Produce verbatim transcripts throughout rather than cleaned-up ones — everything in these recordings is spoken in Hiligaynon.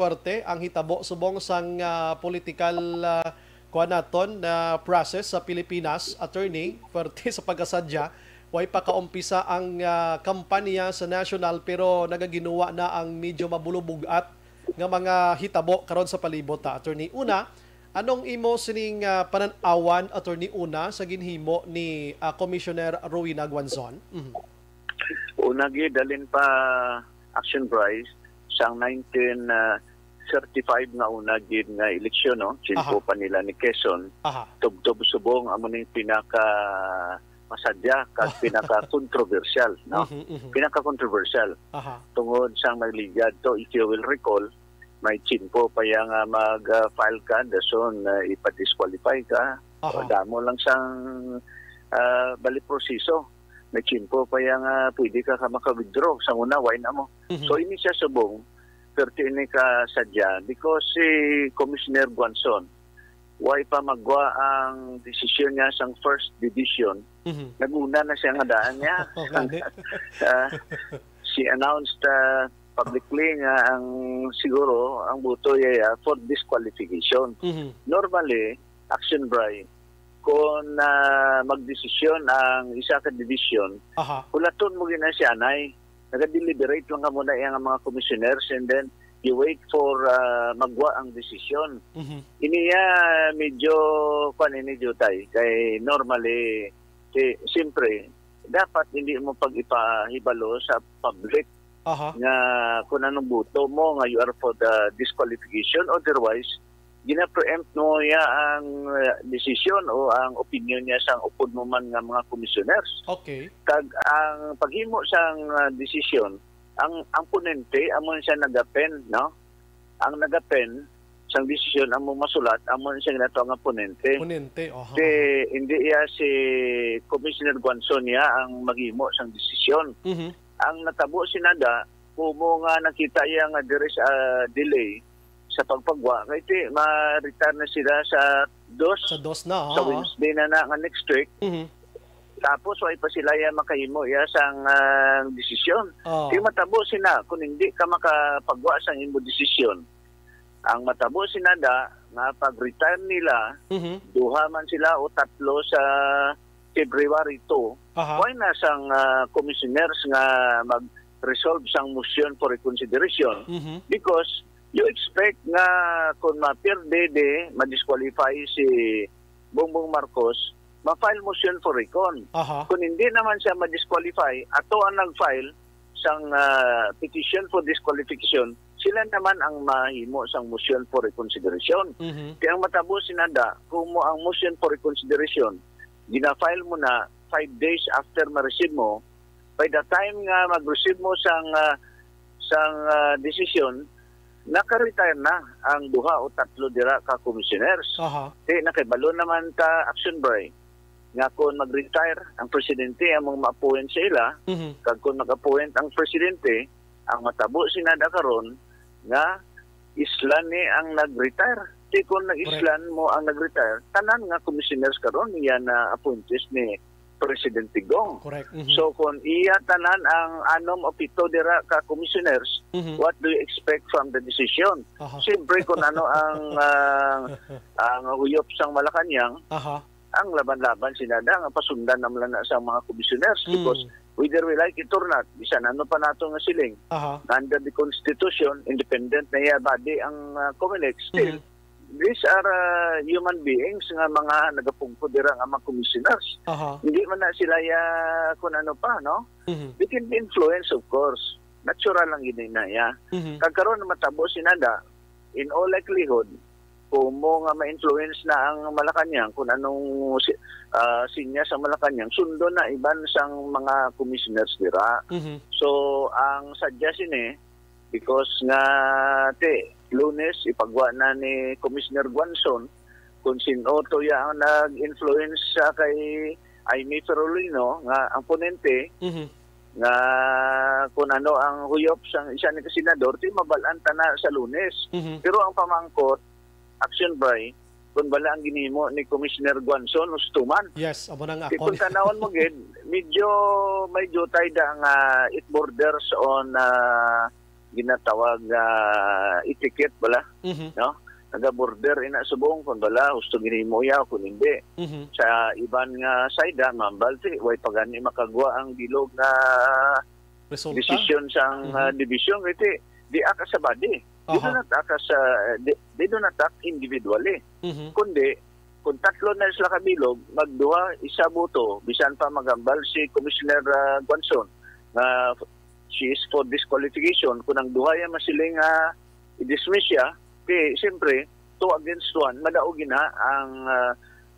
Puwerte ang hitabo subong sang, ah, political, ah, kuwan naton, na process sa Pilipinas, attorney. Puwerte sa pagkasadya, way pa kaumpisa ang, ah, kampanya sa national, pero nagaginuwa na ang medyo mabulubog-at nga mga hitabo karon sa palibot, ha, attorney. Una, anong imo sining, ah, panan-awan, attorney, una sa ginhimo ni, ah, Commissioner Rowena Guanzon? Mhm. Una gid, dalin pa action price sang nineteen thirty-five nga una gid nga eleksyon, no? Chinpo Aha. pa nila ni Quezon. Aha. Tubtob subong amo ning pinaka masadya kag pinaka controversial, no? Mhm, mhm. Pinaka controversial Aha. tungod sang nagligad to, if you will recall, may chinpo pa iya nga mag-file ka, dason uh, ipa-disqualify ka. Aha. Damo lang sang uh, bali proseso. May chinpo pa iya nga pwede ka, ka maka-withdraw. Sa una, why na mo? Mhm. So, ini siya subong, pero ini ka sadya because si Commissioner Guanzon, why pa magwa ang desisyon niya sang first division, Mhm. naguna na siya nga daan niya. Oo, gani. Ah, she announced ah, publicly nga ang siguro ang buto iya for disqualification. Mhm. Normally, action bry, kung ah, magdesisyon ang isa ka division, Aha. hulaton mo gina si anay. Naga-deliberate lang ka muna iya nga mga commissioners and then you wait for ah, magwa ang desisyon. Mhm. Iniya medyo kwan ini, Jutay, kay normally si, siyempre dapat hindi mo pag ipahibalo sa public Aha. nga kung anong buto mo nga you are for the disqualification, otherwise gina-preempt mo ya ang uh, desisyon o ang opinion niya sang upod mo man nga mga commissioners. Okay. Kag ang paghimo sang uh, desisyon, ang ang ponente amo siya nagapen, no? Ang nagapen sang desisyon amo masulat amo siya ginato nga ponente. Ponente, aha. Si hindi iya si Commissioner Guanzon niya ang maghimo sang desisyon. Mhm. Ang natabo sinada, kumo nga nakita iya nga there is a delay sa pagpagwa, kay ti ma-retire na sila sa dos Sa dos na, sa ha? Wednesday na na nga next week. Mhm. Tapos wala pa sila iya makahimo iya sang ah, desisyon. Oh. Di matabo sina kung hindi ka makapagwa sang imo desisyon. Ang matabo sinada nga pag-retire nila, Mhm. duha man sila o tatlo sa February two, Aha. why na sang ah, commissioners nga mag-resolve sang motion for reconsideration? Mhm. Because you expect nga kung ma-pierde de, ma-disqualify si Bongbong Marcos, ma-file motion for recon. Aha. Kung hindi naman siya ma-disqualify, ato ang nag-file sang ah, petition for disqualification, sila naman ang mahimo sang motion for reconsideration. Mhm. Kaya ang matabo sinada, kung mo ang motion for reconsideration, gina-file mo na five days after ma-receive mo, by the time nga mag-receive mo sang ah, sang ah, desisyon, naka-retire na ang duha o tatlo dira ka commissioners. Aha. Di nakibalo naman ta action bry nga kung mag-retire ang presidente among ma-appoint sa ila, Mhm. kag kung mag-appoint ang presidente, ang matabo sinada karon nga islan ni ang nag-retire. Di kung nag-islan mo ang nag-retire, tanan nga commissioners karon iya na appointees ni President Digong. Correct. Mhm. So kung iya tanan ang anom o pito dira ka commissioners, Mhm. what do you expect from the decision? Aha. Siyempre kung ano ang ah, ang huyop sang Malacañang, Aha. ang laban-laban sinada nga pasundan naman na sa mga commissioners Mm. because whether we like it or not, bisan ano pa nato nga siling, Aha. under the constitution, independent na iya body ang uh, COMELEC, still Mhm. these are uh, human beings nga mga nagapungko dira nga mga commissioners. Aha. Hindi man na sila ya kung ano pa, no? Mhm. They can be influenced, of course. Natural lang gid na ya. Mhm. Kag karon matabo sinada, in all likelihood, kumo nga ma-influence na ang Malacañang kung anong si- ah, sinya sa Malacañang, sundon na iban sang mga commissioners dira. Mhm. So, ang sadya sini, because nga ti Lunes ipagwa na ni Commissioner Guanzon kung sin-o to ya ang nag-influence sa kay Imee Ferolino nga ang ponente, Mhm. nga kung ano ang huyop sang isa ni ka senador, ti mabal-an ta na sa Lunes. Mhm. Pero ang pamangkot, action bry, kung bala ang ginhimo ni Commissioner Guanzon, husto man. Yes, amo na nga Di ako. Kung tanawon mo gid, medyo may jutay da nga it borders on ah, ginatawag nga etiquette bala, Mhm. no? Naga-border ina subong kung bala husto ginhimo ya o kung hindi. Mhm. Sa iban nga side, ah, mambal ti, way pa gani makagwa ang bilog nga Resulta? desisyon sang, Mhm. ah, division. Kay ti, di act as a body. They do Aha. not act as a, they, they do not act individually. Mhm. Kundi, kung tatlo na sila kabilog, magduha, isa boto, bisan pa magambal si Commissioner, ah, Guanzon, nga she is for disqualification. Kung ang duha yan masiling, ah, i-dismiss siya, kay, siyempre, two against one, madaog gina ang, ah,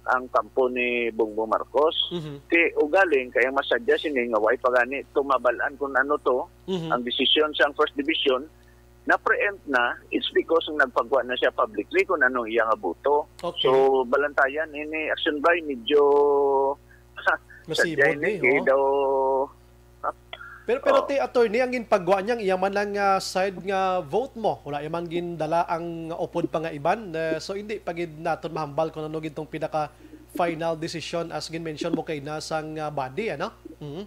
ang kampo ni Bongbong Marcos. Mhm. Kay, ugaling, kaya masadya sini nga, way pa gani, tumabalan kung ano to, Mhm. ang desisyon sa first division, na-preempt na, it's because nagpagwa na siya publicly kung anong iya nga boto. Okay. So, balantayan, ini action by, medyo, Masibod sadya ini, ni, kay oh. daw, Pero, pero Ah. ti, attorney, ang ginpagwa niya, iya man lang nga side nga vote mo. Wala iya man gindala ang upod pa nga iban. Eh, so, hindi pa gid naton mahambal kung ano gid tong pinaka final decision as gin-mention mo kay na sang, ah, body, ano? Mhm.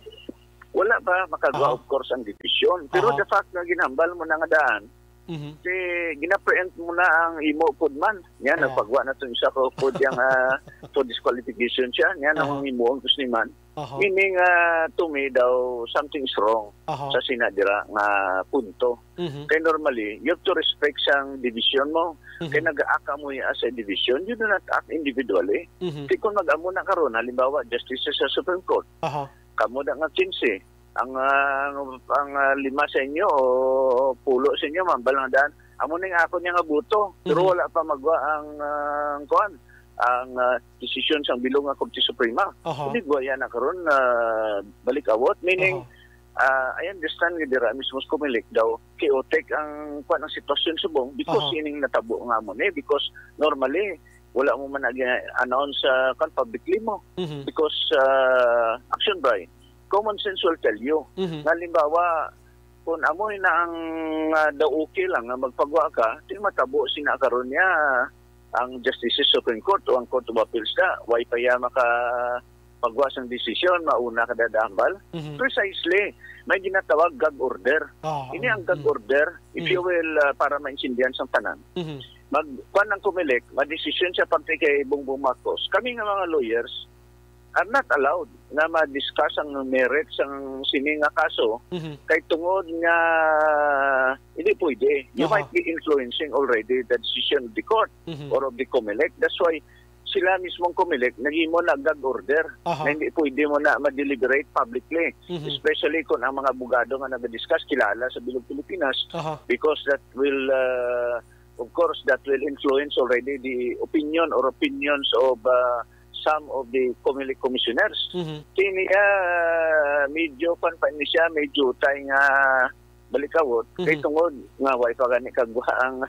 Wala ba makagwa, Aha. of course, ang division? Pero Aha. the fact nga ginhambal mo na nga daan, Mhm. si gina-preempt mo na ang imo pud man. Yan, Oh. nagpagwa na to isa ko pud yang, ah, for disqualification siya. Yan ang Aha. imo ang kusniman. Aha. Meaning, ah, to me daw, something's wrong Aha. sa sina dira nga punto. Mhm. Kay normally, you have to respect sang division mo. Mhm. Kay nag-act ka mo as a division, you do not act individually. Mhm. Kay kung mag-amo na karon, halimbawa, justices sa Supreme Court, Aha. kamo na nga quince, ang, ah, ang, ah, lima sa inyo o pulo sa inyo, mambal nga daan, amo ning ako niya nga boto. Pero Mhm. wala pa magwa ang, ah, ang kuan, ang, ah, desisyon sang bilog nga Korte Suprema. Aha. Hindi ba yan na karon, ah, balik awot? Meaning, Aha. ah, I understand nga dira mismo sa Comelec daw, chaotic ang kuan, ang sitwasyon subong because Aha. ining natabo nga mo ni, because normally, wala mo man na gina-announce sa kuan, publicly mo. Mhm. Because, ah, action by, common sense will tell you. Mhm. Nga, halimbawa, kung amo na ang, ah, daw okay lang nga magpagwa ka, di matabo sina karon niya ang Justice sa Supreme Court o ang Court of Appeals na, why pa iya maka pagwa sang desisyon, mauna ka dadahambal? Mhm. Precisely. May ginatawag gag order. Ah, Ini ang mm, gag mm. order, if you Mhm. will, ah, para maintindihan sang tanan. Mhm. Mag, kuwan ang Comelec, madesisyon siya pagkay kay Bongbong Marcos. Kami nga mga lawyers are not allowed na ma-discuss ang merits sang sini nga kaso Mhm. kay tungod nga hindi pwede. You Aha. might be influencing already the decision of the court Mhm. or of the Comelec. That's why sila mismong Comelec naghimo na gag order Aha. na hindi pwede mo na ma-deliberate publicly, Mhm. especially kung ang mga abogado nga nag-discuss kilala sa Bilog Pilipinas, Aha. because that will, uh, of course, that will influence already the opinion or opinions of, uh, some of the Comelec commissioners. Mhm. Kini, ah, medyo, pan pa ni siya, medyo tay nga balikawot. Kay Mhm. tungod nga, wa pa gani kagwa ang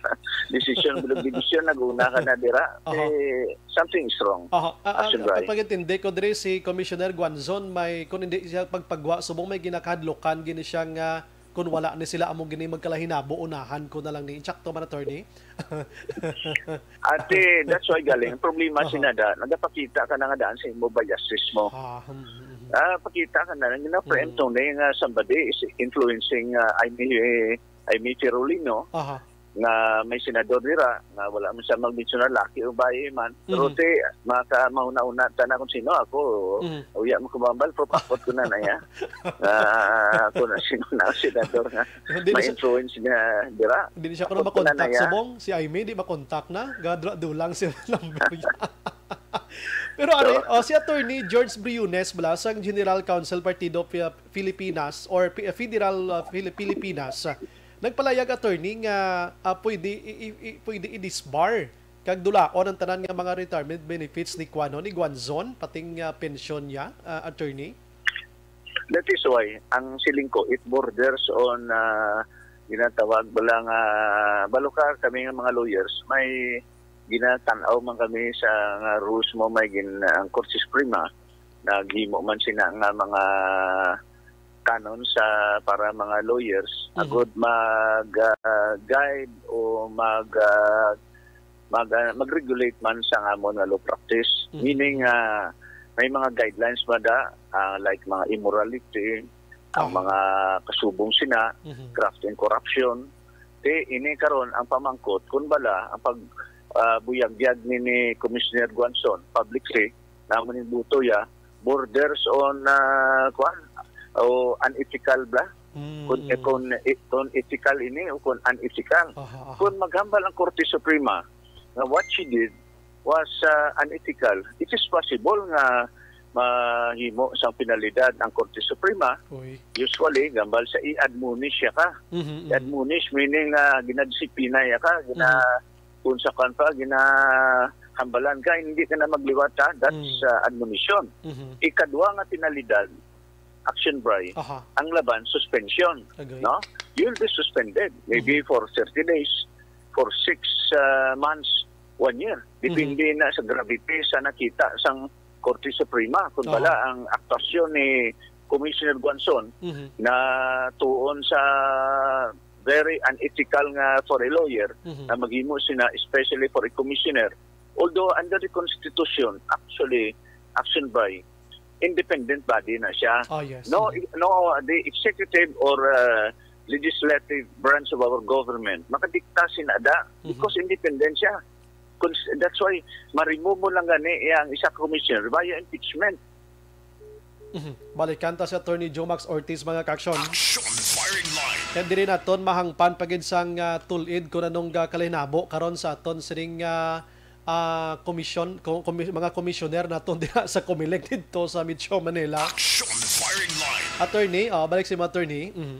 desisyon, bilog division, nag-una ka na dira. Aha. Eh, something is wrong. Aha. Ah, ah, Action by. Pagpagintindi ko diri, si Commissioner Guanzon, may, kung hindi siya pagpagwa, subong may ginakahadlukan gini siya nga kung wala ni sila amo gini magkalahinabo, unahan ko na lang ni. Insakto man, attorney? Ate, that's why galing. Ang problema Aha. si Nada, nagapakita ka na nga daan sa imo biases mo. Ah, hmm, hmm, hmm. Ah, pakita ka na, nga na-preempt Mhm. to na nga somebody is influencing, ah, Imee, Imee Tirolino, Aha. nga may senador dira, nga wala man siya mag-mention na laki o bayi man. Pero Mhm. ti, maka-, mahuna-huna ta na kung sino ako. Mhm. Uya mo kumambal, pero pakot ko na na iya. Ah, kung na sino na ang senador nga Hindi na siya ma-influence niya dira. Hindi na siya kuno Ako na makontak na sa yan. Bong, si Imee, di makontak na. Gadra dulang si number niya. Pero ari, So, oh, si Attorney George Briones bala, sang General Counsel Partido Fi-, Filipinas or Pi-, Federal, uh, Fili-, Pilipinas, uh, nagpalayag, attorney, nga, uh, pwede i-, i-, i-, pwede i-disbar kag dulaon ang tanan nga mga retirement benefits ni kuan, no, ni Guanzon, pating, uh, pensyon niya, uh, attorney? That is why, ang siling ko, it borders on, ah, ginatawag bala nga, balukar kami nga mga lawyers, may ginatan-aw man kami sa nga rules mo, may gin-, ang Korte Suprema, naghimo man sina nga mga kanon sa, para mga lawyers, Mhm. agud mag, ah, guide o mag, ah, mag, ah, mag-regulate man sa amon nga law practice. Mhm. Meaning, ah, may mga guidelines ba da, ah, like mga immorality, ang Aha. mga kasubong sina, Mhm. graft and corruption. Ti, ini karon ang pamangkot, kun bala ang pag, ah, buyagyag ni, ni Commissioner Guanzon publicly, na man yung buto ya, borders on, ah, kuan, o unethical bla? Mm, Kun, eh, mm. kun, eh, kun ethical ini o kun unethical. Aha, aha. Kun maghambal ang Korte Suprema nga what she did was, ah, unethical, it is possible nga mahimo sang penalidad ang Korte Suprema. Uy. Usually, gambal sa i-admonish ya ka. Mhm, mhm. I-admonish meaning, ah, ginadisiplina ya ka, gina-, Mhm. kung sa kwan pa, ginahambalan ka, hindi ka na magliwat, ha? That's, Mm. ah, admonition. Mhm. Ikadwa nga penalidad, action by, Aha. ang laban, suspension. Agree. No? You'll be suspended, maybe Mhm. for thirty days, for six, ah, months, one year. Depende Mhm. na sa gravity sa nakita sang Korte Suprema. Kung Aha. bala ang aktuasyon ni Commissioner Guanzon Mhm. na tuon sa very unethical nga for a lawyer Mhm. na maghimo sina, especially for a commissioner. Although under the Constitution, actually, action by independent body na siya. Oh, yes. No, Mhm. no, the executive or, uh, legislative branch of our government makadikta sina da Mhm. because independent siya. Cons-, that's why ma-remove mo lang gani iya ang isa ka commissioner via impeachment. Mhm. Balikan ta si Attorney Jomax Ortiz, mga ka-aksyon. Action firing line. Kaya diri naton mahangpan pa gid sang, ah, tulid kung anong, ah, kalahinabo karon sa aton sining, ah, ah, komisyon, ko-, komi-, mga komisyoner naton diha sa Comelec didto sa Metro Manila. Action firing line. Attorney, ah, balik sa imo, attorney. Mhm.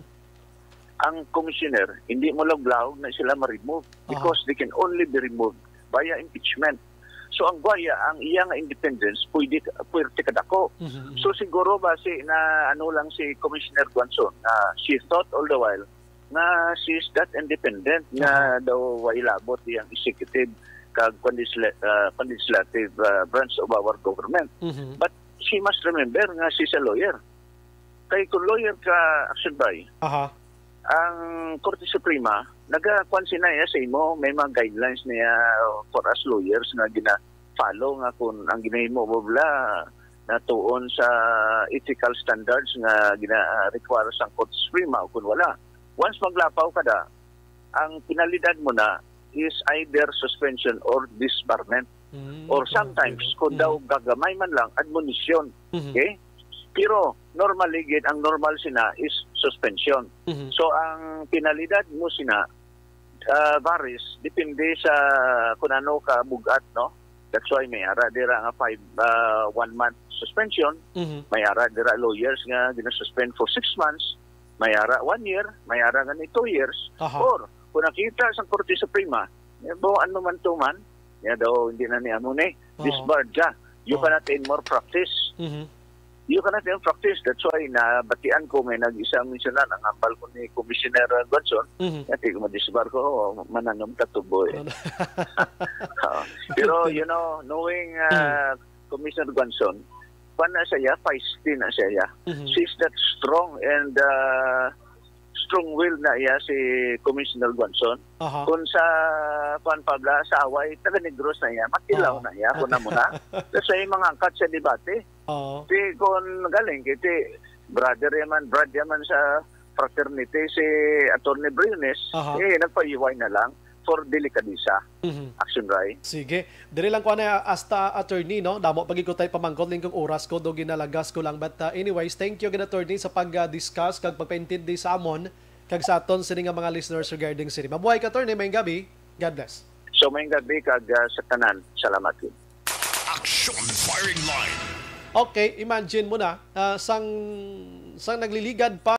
Ang commissioner, hindi mo lang blahog na sila ma-remove Aha. because they can only be removed via impeachment. So ang gwaya, ang iya nga independence, pwede, pwerte kadako. Mhm, mhm. So siguro ba si na ano lang si Commissioner Guanzon na she thought all the while na she is that independent nga Aha. daw wa ilabot iyang executive kag legisla-, ah, legislative, ah, branch of our government. Mhm. But she must remember nga she's a lawyer. Kay kung lawyer ka, action by, Aha. ang Korte Suprema, nagakuan sina iya sa imo, may mga guidelines niya for us lawyers nga gina-follow nga kung ang ginahimo mo bala natuon sa ethical standards nga gina-require sang Korte Suprema o kung wala. Once maglapaw ka da, ang penalidad mo na is either suspension or disbarment. Mm, Or okay, sometimes, okay. kung Mm. daw gagamay man lang, admonisyon. Mhm. Okay? Pero normally, gid, ang normal sina is suspension. Mhm. So, ang penalidad mo sina, ah, varies, depende sa kung ano ka bugat, no? That's why may ara dira nga five, ah, one month suspension, Mhm. may ara dira lawyers nga ginasuspend for six months, may ara one year, may ara nga ni two years, Aha. or kung nakita sa Korte Suprema, eh, buwan mo man to man, ya daw, hindi na ni amo ni, Oo. disbarred ka. You Oo. cannot in more practice. Mhm. You cannot in practice. That's why nabatian ko may nag-isa mensionan ang hambal ko ni Commissioner Godson. Mhm. Nga, "Di ko madisbar ko, mananom ka tubo eh." Ano? Oo. Pero, you know, knowing, uh, Mhm. Commissioner Godson, pa na siya, feisty na siya. Mhm. She's that strong and, uh, strong-willed na iya si Commissioner Godson. Aha. Kung sa, kuwan pa bala, sa away, taga Negros na iya, matilaw Oo. na iya, kung na mo na. Kasi mga angkat sa debate. Oo. Ti kon galing kay ti brother ya man, brad ya man sa fraternity si Attorney Briones, Aha. eh, nagpahiway na lang for delikadesa. Mhm. Action, Ray. Sige. Diri lang ko na hasta, attorney, no? Damo pa gid ko tay pamangkot, lingkong oras ko do ginalagas ko lang. But, uh, anyways, thank you gid, attorney, sa pag-discuss kag pagpaintindi sa amon kag sa aton sini nga mga listeners regarding sini. Mabuhay ka, attorney. Mayong gabi. God bless. So, mayong gabi kag, uh, sa tanan. Salamat gid. Action firing line. Okay, imagine mo na, ah, sang, sang nagliligad pa